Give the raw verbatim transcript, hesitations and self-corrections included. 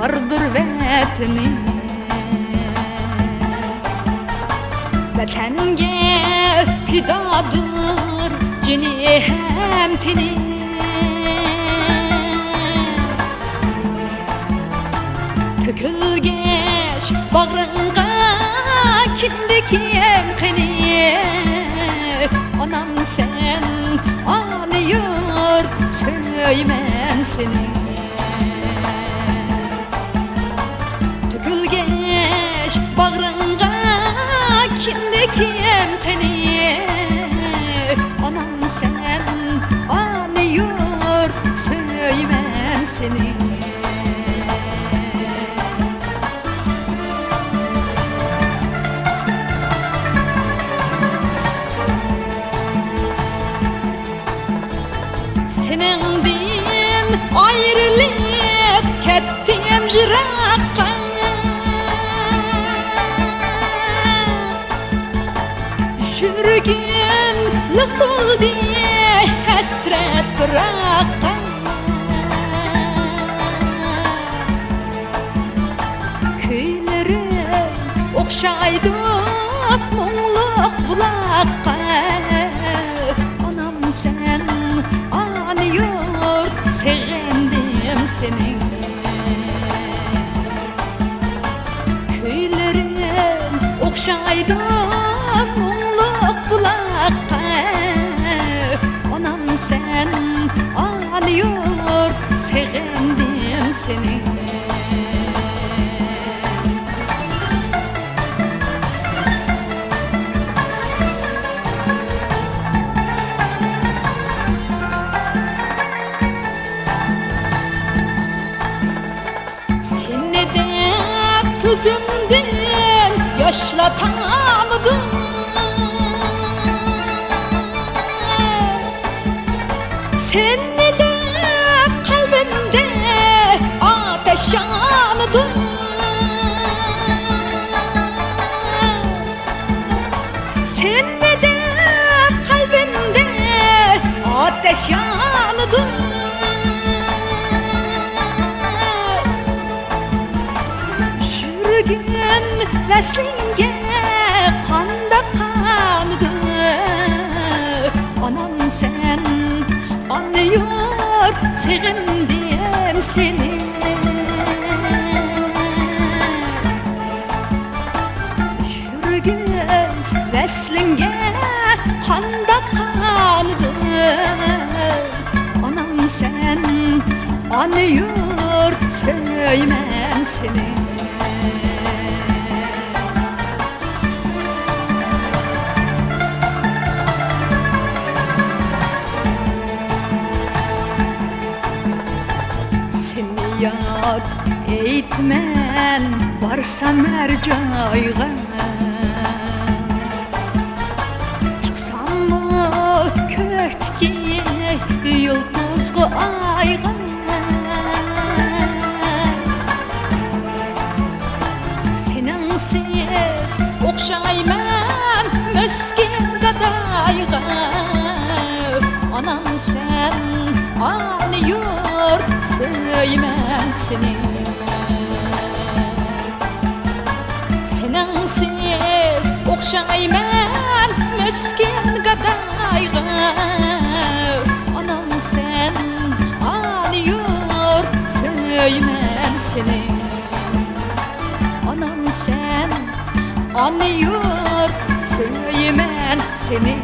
باردۇر ۋەتىنى. ۋەتەنگە پىدادۇر جېنى ھەم تېنى. تۆكۈلگەچ باغرىڭغا كىندىكىم قېنى. ئانام سەن، ئانا يۇرت، سۆيىمەن سېنى. تۆكۈلگەچ باغرىڭغا كىندىكىم قېنى. ئانام سەن، ئانا يۇرت، سۆيىمەن سېنى. سېنىڭدىن ئايرىلىپ كەتتىم يىراققا. يۈرىكىم لىق تولدى ھەسرەت پىراققا. كۈيلىرىم ئوخشايدۇ مۇڭلۇق بۇلاققا. ئانام سەن، ئانا يۇرت، سېغىندىم سېنى. كۈيلىرىم ئوخشايدۇ مۇڭلۇق بۇلاققا. ئانام سەن، ئانا يۇرت، سېغىندىم سېنى. سېنى دەپ كۆزۈمدىن ياشلار تامىدۇ. سېنى دەپ قەلبىمدە ئاتەش يانىدۇ. سېنى دەپ قەلبىمدە ئاتەش يانىدۇ. يۈرىكىم ۋەسلىڭگە قانداق قانىدۇ؟ ئانام سەن، ئانا يۇرت، سېغىندىم سېنى. يۈرىكىم ۋەسلىڭگە قانداق قانىدۇ؟ ئانام سەن، ئانا يۇرت، سۆيىمەن سېنى. سېنى ياد ئېيتىمەن بارسام ھەر جايغا. چىقساممۇ كۆكتىكى يۇلتۇزغا، ئايغا. سېنىڭسىز ئوخشايمەن مىسكىن گادايغا. ئانام سەن، ئانا يۇرت، سۆيىمەن سېنى. سېنىڭسىز ئوخشايمەن مىسكىن گادايغا. ئانام سەن، ئانا يۇرت، سۆيىمەن سېنى. ئانام سەن، ئانا يۇرت، سۆيىمەن سېنى.